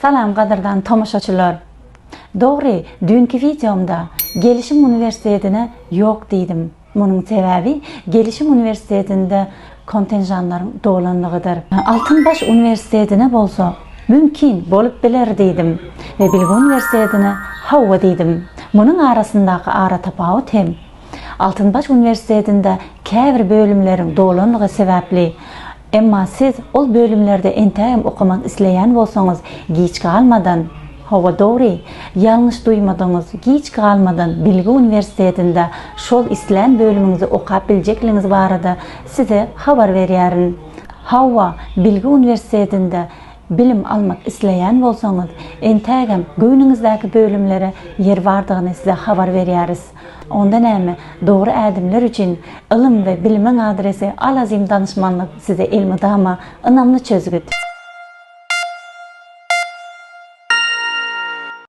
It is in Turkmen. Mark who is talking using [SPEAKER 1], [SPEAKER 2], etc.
[SPEAKER 1] Salam gadyrdan tomaşaçylar! Dogry, düýnki wideomda Gelişim uniwersitetine ýok diýdim. Munuň sebäbi Gelişim uniwersitetinde kontenjanlaryň dolanlygydyr. Altynbaş uniwersitetine bolsa mümkin, bolup biler diýdim we Bilgi uniwersitetine hawa diýdim. Munuň arasyndaky aratapawut hem Altynbaş uniwersitetinde käbir bölümleriň dolanlygy sebäpli, emma siz ol bölümlerde entägem okamak isleýän bolsaňyz giç galmadan, hawa dogry, ýalňyş duýmadyňyz, giç galmadan Bilgi uniwersitetinde şol islän bölümiňizi okap biljekligiňiz barada size habar berýärin. Hawa, Bilgi uniwersitetinde bilim almak isleýän bolsaňyz, entägem göwnüňizdäki bölümlere ýer bardygyny size habar berýäris. Onda näme, dogry ädimler üçin ylym we bilimiň adresi Al-Azim danyşmanlyk size elmydama ynamly çözgüt.